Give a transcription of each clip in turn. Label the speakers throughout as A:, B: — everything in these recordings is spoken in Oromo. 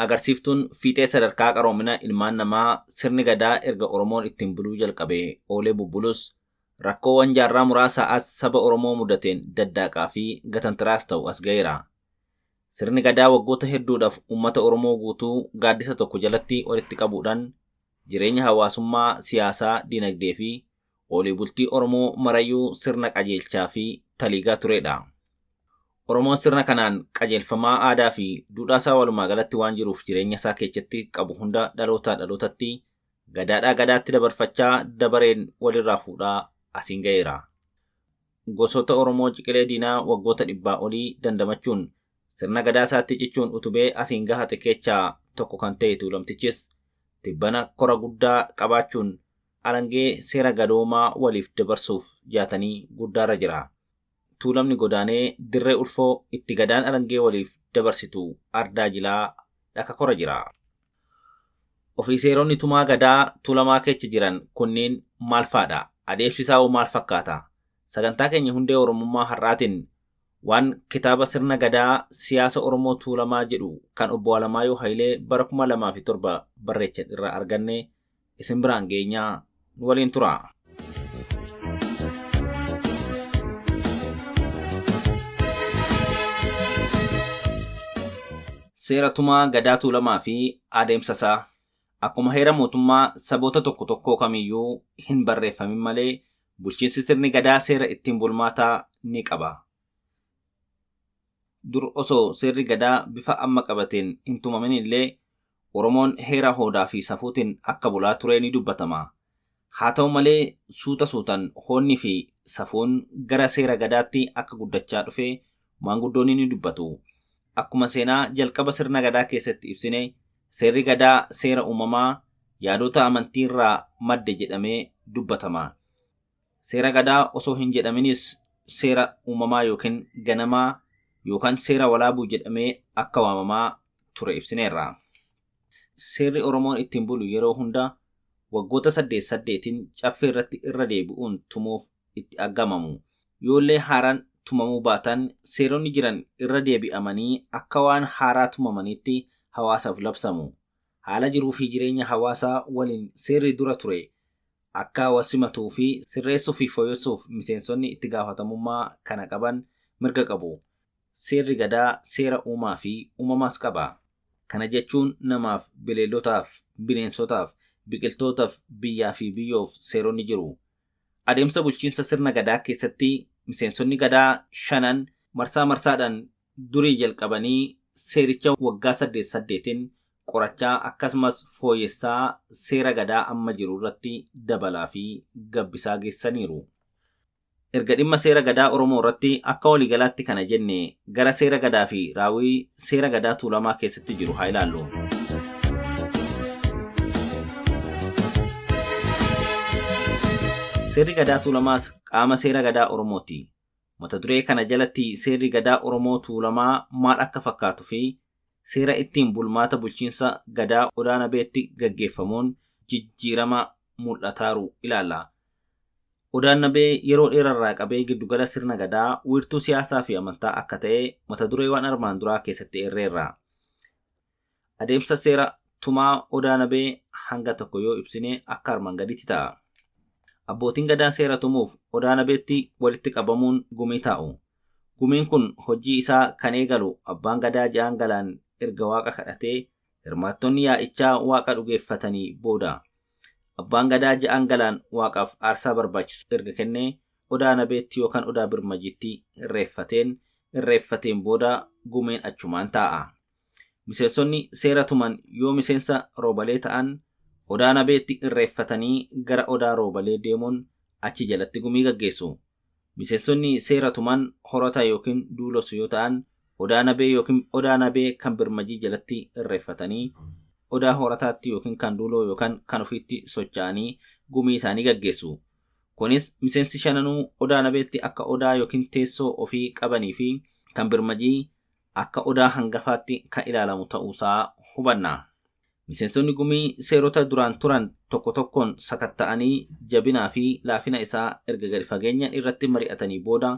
A: Agarsiiftuun fiixee sadarkaa qaroomina ilmaan namaa sirni Gadaa erga Oromoon ittiin buluu jalqabee oolee bubbulus rakkoowwan jaarraa muraasaa as saba Oromoo mudateen daddaaqaa fi gatantaraas ta'u as ga'eera. Sirni Gadaa waggoota hedduudhaaf uummata Oromoo guutuu gaaddisa tokko jalatti walitti qabuudhaan jireenya hawaasummaa, siyaasaa, dinagdee fi oolii bultii Oromoo marayyuu sirna qajeelchaa fi taliigaa turedha. Oromoon sirna kanaan qajeelfamaa aadaa fi duudhaa isaa walumaa galatti waan jiruuf jireenya isaa keessatti qabu hunda dhalootaa dhalootatti gadaadhaa gadaatti dabarfachaa dabareen walirraa fuudhaa asiin ga'eera. Gosoota Oromoo ciqilee diinaa waggoota dhibbaa olii dandamachuun sirna gadaa isaatti cichuun utubee asiin gahate keessaa tokko kan ta'e Tuulamtichis tibbana kora guddaa qabaachuun alangee seera gadoomaa waliif dabarsuuf jaatanii guddaarra jira. Tuulamni godaanee dirree ulfoo itti gadaan alangee waliif dabarsitu ardaa jilaa dhaka kora jira. Ofii seeronni tumaa gadaa Tuulamaa keessa jiran kunneen maal faadha? Adeemsi isaa hoo maal fakkaata? Sagantaa keenya hundee Oromummaa har'aatiin waan kitaaba sirna gadaa siyaasa Oromoo Tuulamaa jedhu kan obbo Alamaayyoo Hayilee bara 2007 barreechan irraa arganne isin biraan geenyaa nu waliin tura. Seera tumaa gadaa Tuulamaa fi adeemsa isaa. Akkuma heera mootummaa saboota tokko tokkoo kamiyyuu hin barreeffamin malee bulchiinsi sirni gadaa seera ittiin bulmaataa ni qaba. Dur osoo seerri gadaa bifa amma qabateen hin tumamin illee Oromoon heera hoodaa fi safuutiin akka bulaa ture ni dubbatama. Haa ta'u malee suuta suutaan hoonni fi safuun gara seera gadaatti akka guddachaa dhufe maanguddoonni ni dubbatu. Akkuma seenaa jalqaba sirna gadaa keessatti ibsine seerri gadaa seera uumamaa yaadota amantiirraa madde jedhamee dubbatama. Seera gadaa osoo hin jedhaminis seera uumamaa yookiin ganamaa yookaan seera walaabuu jedhamee akka waamamaa ture ibsineerra. Seerri Oromoon ittiin bulu yeroo hunda waggoota 8 8n caffee irratti irra deebi'uun tumuuf itti aggamamu. Yoollee haaraan tumamuu baatan seeronni jiran irra deebi'amanii akka waan haaraa tumamaniitti hawaasaaf labsamu. Haala jiruu fi jireenya hawaasaa waliin seerri dura ture akka wal-simatuu fi sirreessuu fi fooyyessuuf miseensonni itti gaafatamummaa kana qaban mirga qabu. Seerri gadaa seera uumaa fi uumamaas qaba. Kana jechuun namaaf, bineeldotaaf, bineensotaaf, biqiltootaaf, biyyaa fi biyyoof seeronni jiru. Adeemsa bulchiinsa sirna gadaa keessatti miseensonni gadaa shanan marsaa marsaadhaan durii jalqabanii seericha waggaa 8 8n qorachaa akkasumas fooyyessaa seera gadaa amma jiru irratti dabalaa fi gabbisaa geessaniiru. Erga dhimma seera gadaa Oromoo irratti akka waliigalaatti kana jenne gara seera gadaa fi raawwii seera gadaa Tuulamaa keessatti jiru haa ilaallu. Seerri gadaa Tuulamaas qaama seera gadaa Oromooti. Mata duree kana jalatti seerri gadaa Oromoo Tuulamaa maal akka fakkaatu fi seera ittiin bulmaata bulchiinsa gadaa Odaa Nabeetti gaggeeffamuun jijjiirama mul'ataaru ilaalla. Odaan Nabee yeroo dheerarraa qabee giddugala sirna gadaa wiirtuu siyaasaa fi amantaa akka ta'e mata dureewwan armaan duraa keessatti eerreerra. Adeemsa seera tumaa Odaa Nabee hanga tokko yoo ibsine akka armaan gadiitti ta'a. Abbootiin gadaa seera tumuuf Odaa Nabeetti walitti qabamuun gumii taa'u. Gumiin kun hojii isaa kan eegalu abbaan gadaa ja'an galaan erga waaqa kadhatee hirmaattonni yaa'ichaa waaqa dhugeeffatanii booda. Abbaan gadaa ja'an galaan waaqaaf aarsaa barbaachisu erga kennee Odaa Nabeetti yookaan Odaa Birmajiitti irreeffateen booda gumeen achumaan taa'a. Miseensonni seera tuman yoo miseensa roobalee ta'an Odaa Nabeetti irreeffatanii gara Odaa Roobalee deemuun achi jalatti gumii gaggeessu. Miseensonni seera tuman horata yookiin duulosu yoo ta'an Odaa Nabee yookiin Odaa Nabee kan Birmajii jalatti irreeffatanii Odaa horataatti yookiin kan duuloo yookaan kan ofiitti socho'anii gumii isaanii gaggeessu. Kunis miseensi shananuu Odaa Nabeetti akka odaa yookiin teessoo ofii qabanii fi kan Birmajii akka odaa hangafaatti kan ilaalamu ta'uusaa hubanna. Miseensonni gumii seerota duraan turan tokko tokkoon sakatta'anii jabinaa fi laafina isaa erga gadi fageenyaan irratti mari'atanii booda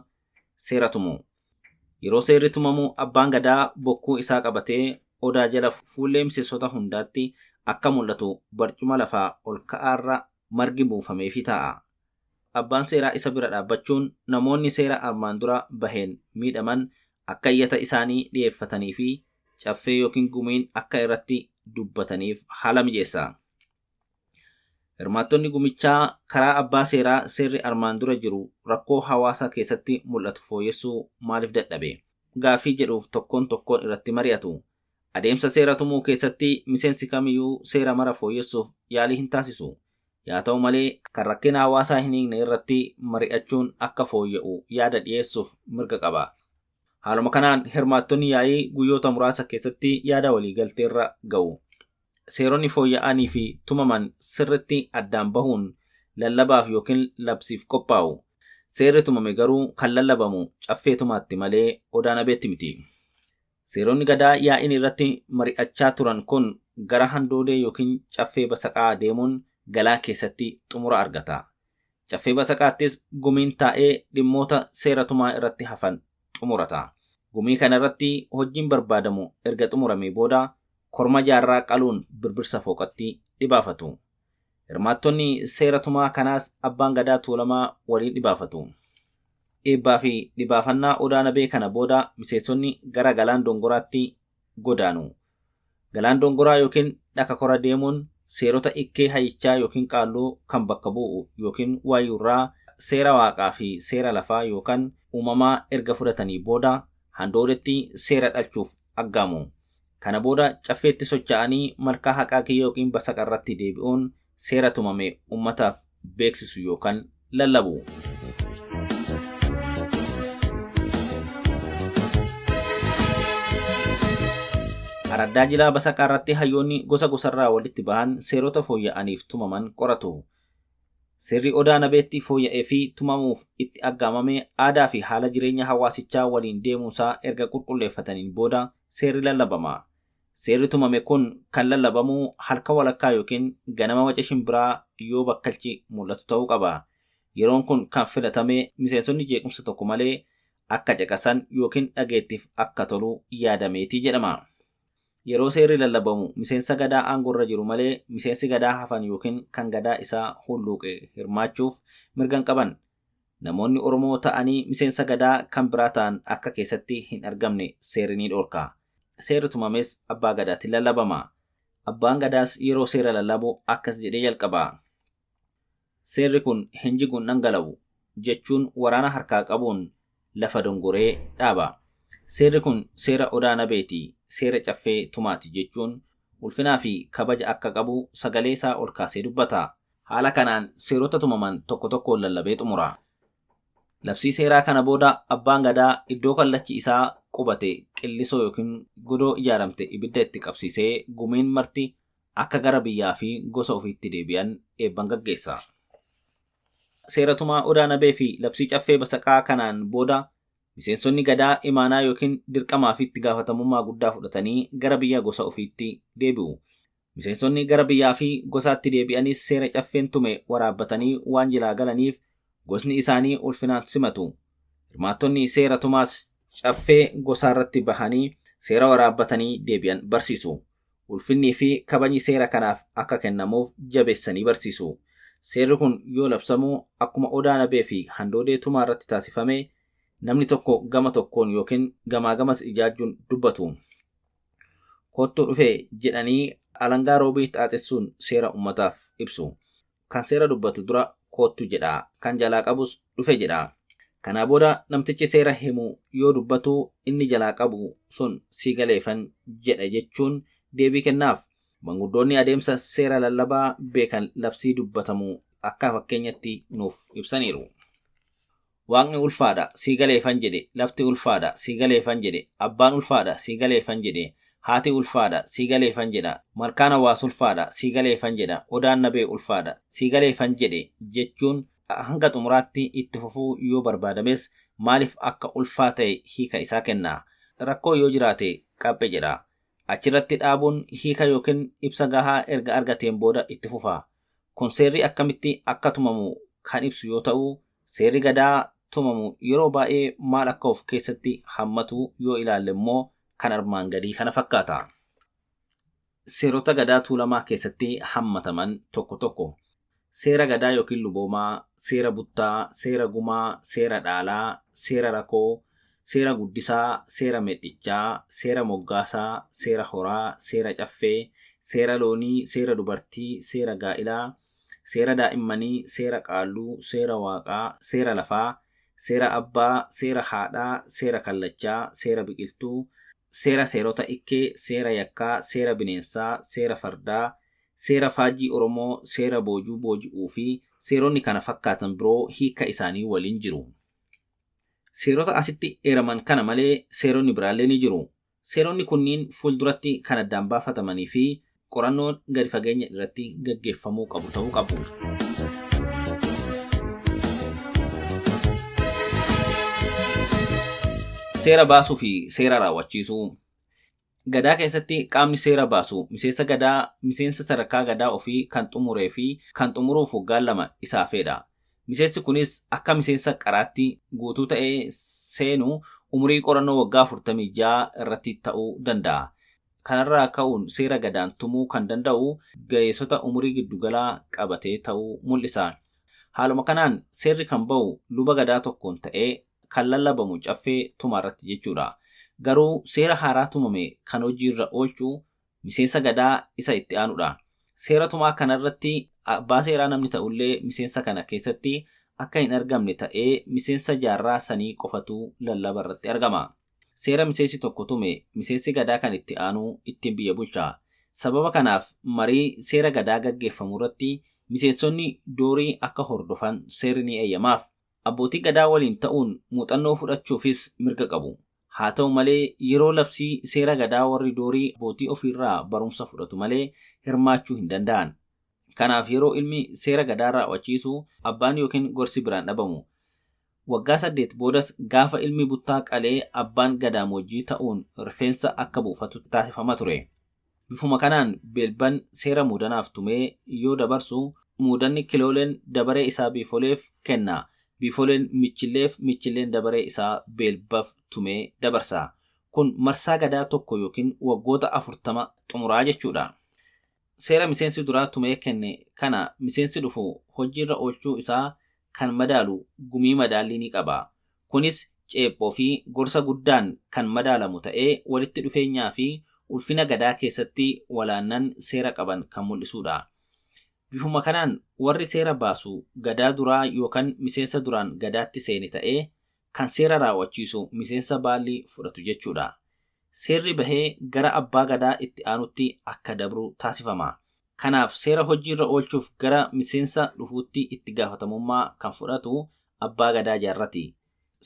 A: seera tumu. Yeroo seerri tumamu abbaan gadaa bokkuu isaa qabatee odaa jala fuullee miseensota hundaatti akka mul'atu barcuma lafaa ol ka'aarra margi buufameefii taa'a. Abbaan seeraa isa bira dhaabbachuun namoonni seera armaan dura baheen miidhaman akka iyyata isaanii dhiyeeffatanii fi caffee yookiin gumiin akka irratti dubbataniif haala mijeessa. Hirmaattonni gumichaa karaa abbaa seeraa seerri armaan dura jiru rakkoo hawaasaa keessatti mul'atu fooyyessuu maaliif dadhabe? Gaaffii jedhuuf tokkoon tokkoon irratti mari'atu. Adeemsa seera tumuu keessatti miseensi kamiyyuu seera mara fooyyessuuf yaalii hin taasisu. Yaa ta'u malee kan rakkina hawaasaa hin hiikne irratti mari'achuun akka fooyya'u yaada dhiyeessuuf mirga qaba. Haaluma kanaan hirmaattonni yaa'ii guyyoota muraasa keessatti yaada waliigalteerra ga'u. Seeronni fooyya'anii fi tumaman sirritti addaan bahuun lallabaaf yookiin labsiif qophaa'u. Seerri tumame garuu kan lallabamu caffee tumaatti malee odaa nabeetti miti. Seeronni gadaa yaa'iin irratti mari'achaa turan kun gara handoodee yookiin caffee basaqaa deemuun galaa keessatti xumura argata. Caffee basaqaattis gumiin taa'ee dhimmoota seera tumaa irratti hafan xumurata. Gumii kanarratti hojiin barbaadamu erga xumuramee booda korma jaarraa qaluun birbirsa fooqatti dhibaafatu. Hirmaattonni seera tumaa kanaas abbaan gadaa tuulamaa waliin dhibaafatu. Eebbaa fi dhibaafannaa odaa nabee kana booda miseensonni gara galaan dongoraatti godaanu. Galaan dongoraa yookiin dhaka kora deemuun seerota ikkee hayyichaa yookiin qaalluu kan bakka bu'u yookiin waayuurraa seera waaqaa fi seera lafaa yookaan uumamaa erga fudhatanii booda handoodetti seera dhalchuuf aggaamu. Kana booda caffeetti socho'anii malkaa haqaaqii yookiin basaqa irratti deebi'uun seera tumame uummataaf beeksisu yookaan lallabu. Araddaa jilaa basaqaa irratti hayyoonni gosa gosarraa walitti bahan seerota fooyya'aniif tumaman qoratu. Seerri odaa nabeetti fooyya'ee fi tumamuuf itti aggaamame aadaa fi haala jireenya hawaasichaa waliin deemuusaa erga qulqulleeffataniin booda seerri lallabama. Seerri tumame kun kan lallabamu halkan walakkaa yookiin ganama waca shimbiraa yoo bakkalchi mul'atu ta'uu qaba. Yeroon kun kan filatame miseensonni jeequmsa tokko malee akka caqasan yookiin dhageettiif akka tolu yaadameetii jedhama. Yeroo seerri lallabamu miseensa gadaa aangoorra jiru malee miseensi gadaa hafan yookiin kan gadaa isaa hulluuqe hirmaachuuf mirga hin qaban. Namoonni Oromoo ta'anii miseensa gadaa kan biraa ta'an akka keessatti hin argamne seerri ni dhorka. Seerri tumames abbaa gadaatiin lallabama. Abbaan gadaas yeroo seera lallabu akkas jedhee jalqaba. Seerri kun hin jiguun dhangala'u jechuun waraana harkaa qabuun lafa dongoree dhaaba. Seerri kun seera odaa nabeeti, seera caffee tumaati jechuun ulfinaa fi kabaja akka qabu sagalee isaa ol kaasee dubbata. Haala kanaan seerota tumaman tokko tokkoon lallabee xumura. Labsii seeraa kana booda abbaan gadaa iddoo kallachi isaa qubate qillisoo yookiin godoo ijaaramte ibidda itti qabsiisee gumiin marti akka gara biyyaa fi gosa ofiitti deebi'an eebban gaggeessa. Seera tumaa odaa nabee fi labsii caffee basaqaa kanaan booda miseensonni gadaa imaanaa yookiin dirqamaa fi itti gaafatamummaa guddaa fudhatanii gara biyya gosa ofiitti deebi'u. Miseensonni gara biyyaa fi gosaatti deebi'anis seera caffeen tume waraabbatanii waan jilaa galaniif gosni isaanii ulfinaan simatu. Hirmaattonni seera tumaas caffee gosaarratti bahanii seera waraabbatanii deebi'an barsiisu. Ulfinnii fi kabajni seera kanaaf akka kennamuuf jabeessanii barsiisu. Seerri kun yoo labsamu akkuma odaa nabee fi handoodee tumaa irratti taasifame namni tokko gama tokkoon yookiin gamaa gamas ijaajjuun dubbatu. Kottuu dhufe jedhanii alangaa roobii xaaxessuun seera uummataaf ibsu. Kan seera dubbatu dura kottu jedha, kan jalaa qabus dhufe jedha. Kanaa booda namtichi seera himu yoo dubbatu inni jalaa qabu sun si galeefan jedha jechuun deebii kennaaf. Manguddoonni adeemsa seera lallabaa beekan labsii dubbatamu akka fakkeenyatti nuuf ibsaniiru. Waaqni ulfaadha sii galeefan jedhe, lafti ulfaadha sii galeefan jedhe, abbaan ulfaadha sii galeefan jedhe, haati ulfaadha sii galeefan jedha, malkaan hawaas ulfaadha sii galeefan jedha, odaan nabee ulfaadha sii galeefan jedhe jechuun hanga xumuraatti itti fufuu yoo barbaadames maaliif akka ulfaa ta'e hiika isaa kenna. Rakkoo yoo jiraate qabbe jedha. Achirratti dhaabuun hiika yookiin ibsa gahaa erga argateen booda itti fufa. Kun seerri akkamitti akka tumamu kan ibsu yoo ta'u, seerri gadaa tumamu yeroo baay'ee maal akka of keessatti hammatu yoo ilaalle immoo kan armaan gadii kana fakkaata. Seerota Gadaa Tuulamaa keessatti hammataman tokko tokko. Seera Gadaa yookiin Luboomaa, Seera Buttaa, Seera Gumaa, Seera Dhaalaa, Seera Rakoo, Seera Guddisaa, Seera Medhichaa, Seera Moggaasaa, Seera Horaa, Seera Caffee, Seera Loonii, Seera Dubartii, Seera Gaa'ilaa, Seera Daa'immanii, Seera Qaalluu, Seera Waaqaa, Seera Lafaa, Seera Abbaa, Seera Haadhaa, Seera Kallachaa, Seera Biqiltuu, Seera Seerota Ikkee, Seera Yakkaa, Seera Bineensaa, Seera Fardaa, Seera Faajjii Oromoo, Seera Boojuu Booji'uu fi seeronni kana fakkaatan biroo hiika isaanii waliin jiru. Seerota asitti eeraman kana malee seeronni biraallee ni jiru. Seeronni kunniin fuulduratti kan addaan baafatamanii fi qorannoon gadi fageenya irratti gaggeeffamuu qabu ta'uu qabu. Seera baasuu fi seera raawwachiisuu. Gadaa keessatti qaamni seera baasu miseensa gadaa miseensa sadarkaa gadaa ofii kan xumuree fi kan xumuruuf waggaa 2 isaafedha. Miseensi kunis akka miseensa qaraatti guutuu ta'ee seenu umurii qorannoo waggaa 46 irratti ta'uu danda'a. Kanarraa ka'uun seera gadaan tumuu kan danda'u ga'eessota umurii giddugalaa qabatee ta'uu mul'isa. Haaluma kanaan seerri kan ba'u luba gadaa tokkoon ta'ee kan lallabamu caffee tumaarratti jechuudha. Garuu seera haaraa tumame kan hojiirra oolchu miseensa gadaa isa itti aanudha. Seera tumaa kanarratti abbaa seeraa namni ta'ullee miseensa kana keessatti akka hin argamne ta'ee miseensa jaarraa sanii qofatu lallaba irratti argama. Seera miseensi tokko tume miseensi gadaa kan itti aanu ittiin biyya bulcha. Sababa kanaaf marii seera gadaa gaggeeffamu irratti miseensonni doorii akka hordofan seerri ni eeyyamaaf. Abbootii gadaa waliin ta'uun muuxannoo fudhachuufis mirga qabu. Haa ta'u malee yeroo labsii seera gadaa warri doorii abbootii ofiirraa barumsa fudhatu malee hirmaachuu hin danda'an. Kanaaf yeroo ilmi seera gadaa raawwachiisu abbaan yookiin gorsi biraan dhabamu. Waggaa 8 boodas gaafa ilmi buttaa qalee abbaan gadaamoojjii ta'uun rifeensa akka buufatu taasifama ture. Bifuma kanaan beelban seera muudanaaf tumee yoo dabarsu muudanni kilooleen dabaree isaa biifoleef kenna. Biifoleen michilleef michilleen dabaree isaa beelbaaf tumee dabarsa. Kun marsaa gadaa tokko yookiin waggoota 40 xumuraa jechuudha. Seera miseensi duraa tumee kenne kana miseensi dhufu hojiirra oolchuu isaa kan madaalu gumii madaallii ni qaba. Kunis ceephoo fi gorsa guddaan kan madaalamu ta'ee walitti dhufeenyaa fi ulfina gadaa keessatti walaannan seera qaban kan mul'isudha. Bifuma kanaan warri seera baasu gadaa duraa yookaan miseensa duraan gadaatti seene ta'ee kan seera raawwachiisu miseensa baallii fudhatu jechuudha. Seerri bahee gara abbaa gadaa itti aanutti akka dabru taasifama. Kanaaf seera hojiirra oolchuuf gara miseensa dhufuutti itti gaafatamummaa kan fudhatu abbaa gadaa jaarrati.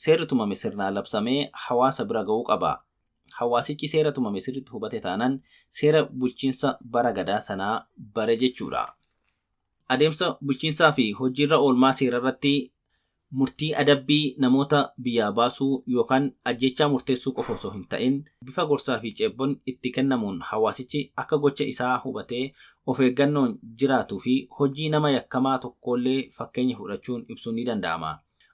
A: Seerri tumame sirnaan labsamee hawaasa bira ga'uu qaba. Hawaasichi seera tumame sirriitti hubate taanaan seera bulchiinsa bara gadaa sanaa bare jechuudha. Adeemsa bulchiinsaa fi hojiirra oolmaa seerarratti murtii adabbii namoota biyyaa baasuu yookaan ajjechaa murteessuu qofa osoo hin ta'in bifa gorsaa fi ceebboon itti kennamuun hawaasichi akka gocha isaa hubatee of eeggannoon jiraatuu fi hojii nama yakkamaa tokkollee fakkeenya fudhachuun ibsuun ni danda'ama.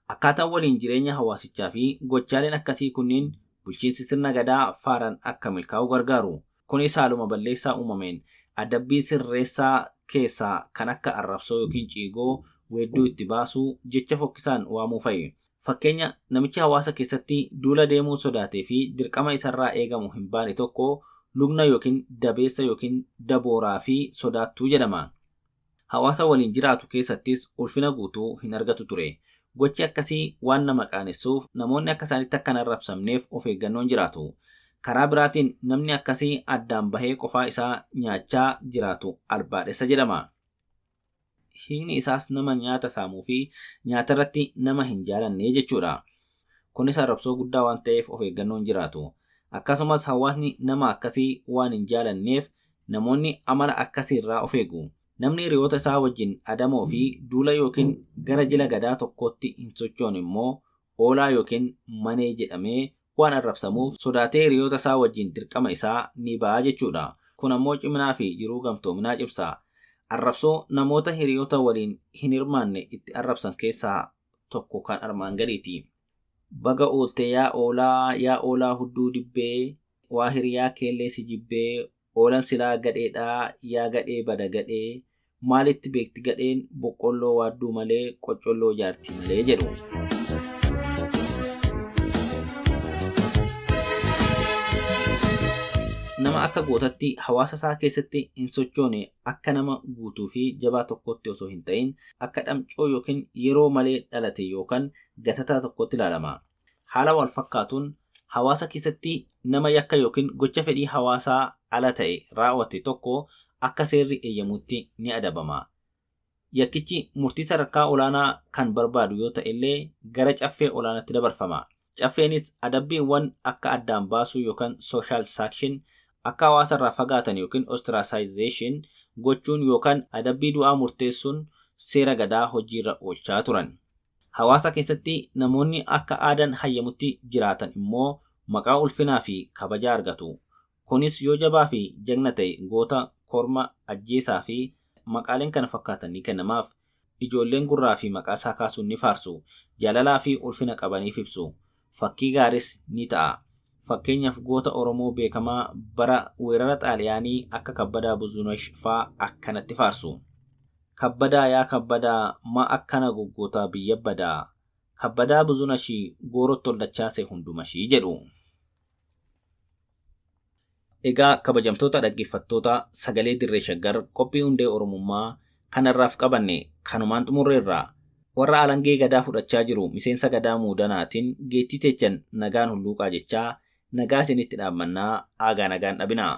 A: Akkaataan waliin jireenya hawaasichaa fi gochaaleen akkasii kunniin bulchiinsi sirna gadaa faaraan akka milkaa'u gargaaru. Kunis haaluma balleessaa uumameen adabbii sirreessaa keessaa kan akka arrabsoo yookiin ciigoo weedduu itti baasuu jecha fokkisaan waamuu fa'i. Fakkeenya namichi hawaasa keessatti duula deemuu sodaatee fi dirqama isarraa eegamu hin baane tokko lugna yookiin dabeessa yookiin dabooraa fi sodaattuu jedhama. Hawaasa waliin jiraatu keessattis ulfina guutuu hin argatu ture. Gochi akkasii waan nama qaanessuuf namoonni akka isaanitti akka hin arrabsamneef of eeggannoon jiraatu. Karaa biraatiin namni akkasii addaan bahee qofaa isaa nyaachaa jiraatu albaadhessa jedhama. Hiikni isaas nama nyaata saamuu fi nyaata irratti nama hin jaalanne jechuudha. Kunis arrabsoo guddaa waan ta'eef of eeggannoon jiraatu. Akkasumas hawaasni nama akkasii waan hin jaalanneef namoonni amala akkasiirraa of eegu. Namni hiriyoota isaa wajjin adamoo fi duula yookiin gara jila gadaa tokkootti hin sochoone immoo oolaa yookiin manee jedhamee waan arrabsamuuf sodaatee hiriyoota isaa wajjin dirqama isaa ni ba'a jechuudha. Kun ammoo ciminaa fi jiruu gamtoominaa cimsa. Arrabsoo namoota hiriyoota waliin hin hirmaanne itti arrabsan keessaa tokko kan armaan gadiiti. Baga oolte yaa oolaa, yaa oolaa hudduu dibbee, waa hiriyaa keellee si jibbee, Oolan silaa gadheedhaa yaa gadhee bada gadhee maalitti beekti gadheen boqqolloo waadduu malee qoccolloo jaartii malee jedhu. Nama akka gootatti hawaasa isaa keessatti hin sochoone akka nama guutuu fi jabaa tokkotti osoo hin ta'in akka dhamcoo yookiin yeroo malee dhalate yookaan gatataa tokkotti ilaalama. Haala wal fakkaatuun hawaasa keessatti nama yakka yookiin gocha fedhii hawaasaa ala ta'e raawwate tokko akka seerri eeyyamutti ni adabama. Yakkichi murtii sadarkaa olaanaa kan barbaadu yoo ta'e illee gara caffee olaanaatti dabarfama. Caffeenis adabbiiwwan akka addaan baasuu yookaan social sanction akka hawaasa irraa fagaatan yookiin ostracization gochuun yookaan adabbii du'aa murteessuun seera gadaa hojiirra oolchaa turan. Hawaasa keessatti namoonni akka aadaan hayyamutti jiraatan immoo maqaa ulfinaa fi kabajaa argatu. Kunis yoo jabaa fi jagna ta'e goota, korma, ajjeesaa fi maqaaleen kana fakkaatan ni kennamaaf. Ijoolleen gurraa fi maqaa isaa kaasuun ni faarsu. Jaalalaa fi ulfina qabaniif ibsu. Fakkii gaaris ni ta'a. Fakkeenyaaf goota Oromoo beekamaa bara weerara Xaaliyaanii akka Kabbadaa Buzunash fa'aa akkanatti faarsu. Kabbadaa yaa kabbadaa maa akkana goggootaa biyya badaa. Kabbadaa Buzunashii goorotti ol dachaase hundumashii jedhu. Egaa kabajamtoota dhaggeeffattoota sagalee dirree shaggar qophii hundee Oromummaa kanarraaf qabanne kanumaan xumurreerra. Warra alangee gadaa fudhachaa jiru miseensa gadaa muudanaatiin geettii teechan nagaan hulluuqaa jechaa nagaa isinitti dhaammannaa aagaa nagaan dhabinaa.